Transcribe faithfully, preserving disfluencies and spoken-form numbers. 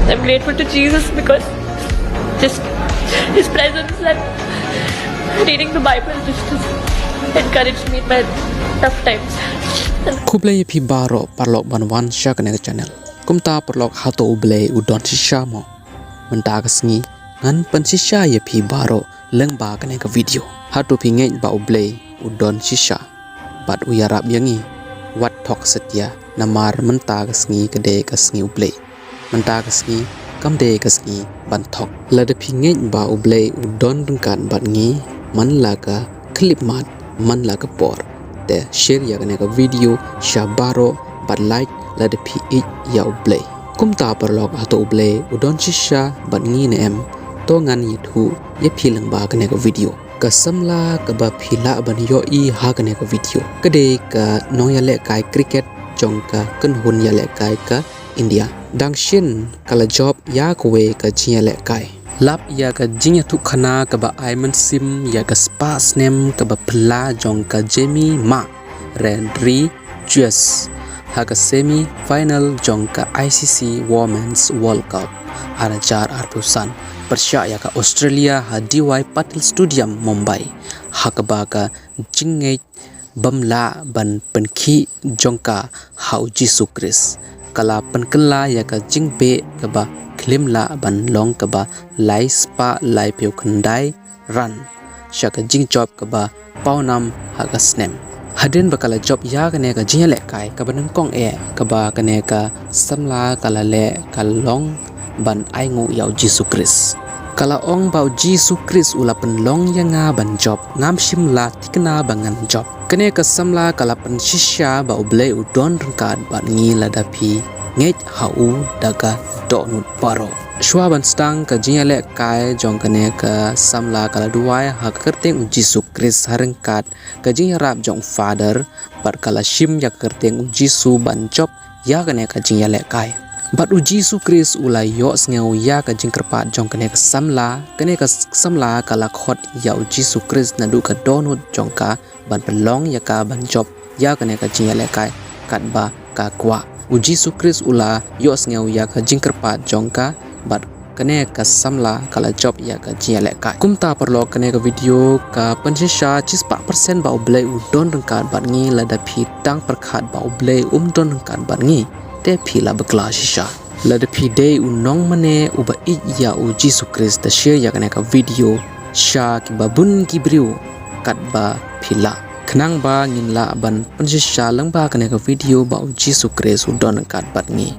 I'm grateful to Jesus because just his presence and reading the Bible just encouraged me in my tough times. Khublei ïa phi baroh paralok ban wan sha kane ka channel. Kumta paralok, hato U Blei u don shisha mo? Mynta ka sngi ngan pynshisha ïa phi baroh lyngba kane ka video. Hato phi ngeit ba U Blei u don shisha bad u ïarap ïa ngi? Wat thok satia, namar mynta ka sngi ka dei ka sngi U Blei. Mynta ka sngi kam dei ka sngi ban thok. Lada phi ngeit ba U Blei u don ryngkat bad ngi, man la ka khyllipmat, man la ka por, te share ïa kane ka video sha baroh bad like lada phi ïeit ïa U Blei. Kumta paralok, hato U Blei u don shisha bad ngi ne em? To ngan ïathuh ïa phi lyngba kane ka video. Ka samla kaba phi lah ban ïohi ha kane ka video ka dei ka nongïalehkai cricket jong ka kynhun ïalehkai ka India. Dang shen ka la jop ïa kawei ka jingïalehkai. Lap ïa ka jingïathuhkhana kaba ai mynsiem ïa ka spah snem kaba phylla jong ka Jemimah Rodrigues ha ka semi final jong ka I C C Women's World Cup ar hajar arphew san, pyrshah ïa ka Australia ha D Y Patil Stadium, Mumbai, ha kaba ka jingngeit bym lah ban pynkhih jong ka ha U Jisu Khrist ka la pynkylla ïa ka jingbeh kaba khlem lah ban long kaba lai spah laiphew khyndai run sha ka jingjop kaba pawnam ha ka snem. Hadien ba ka la jop ïa kane ka jingïalehkai kaba nyngkong eh kaba kane ka samla ka la leh, ka long ban ainguh ïa U Jisu Khrist. Ka la ong ba U Jisu Khrist u la pynlong ïa nga ban jop, ngam shym la thikna ba ngan jop. Kane ka samla ka la pynshisha ba U Blei u don ryngkat bad ngi lada phi ngeit ha u da ka dohnud baroh. Shuwa ban sdang ka jingïalehkai jong kane ka samla ka la duwai ha ka kyrteng U Jisu Khrist ha ryngkat ka jingïarap jong u Father, bad ka la shim ïa ka kyrteng U Jisu ban jop ïa kane ka jingïalehkai. Bad U Jisu Khrist u la ïohsngew ïa ka jingkyrpad jong kane ka samla. Kane ka samla ka la khot ïa U Jisu Khrist naduh ka dohnud jong ka ban pynlong ïa ka ban jop ïa kane ka jingïalehkai katba ka kwah. U Jisu Khrist u la ïohsngew ïa ka jingkyrpad jong ka bad kane ka samla ka la jop ïa ka jingïalehkai. Kumta paralok, kane ka video ka pynshisha shispah percent ba U Blei u don ryngkat bad ngi. Lada phi dang pyrkhat ba U Blei um don ryngkat bad ngi, te phi la bakla shisha. Lada phi dei u nongmane uba ïeit ïa U Jisu Khrist, te share ïa kane ka video sha kiba bun ki briew katba phi lah, khnang ba ngin lah ban pynshisha lyngba kane ka video ba U Jisu Khrist u don ryngkat bad ngi.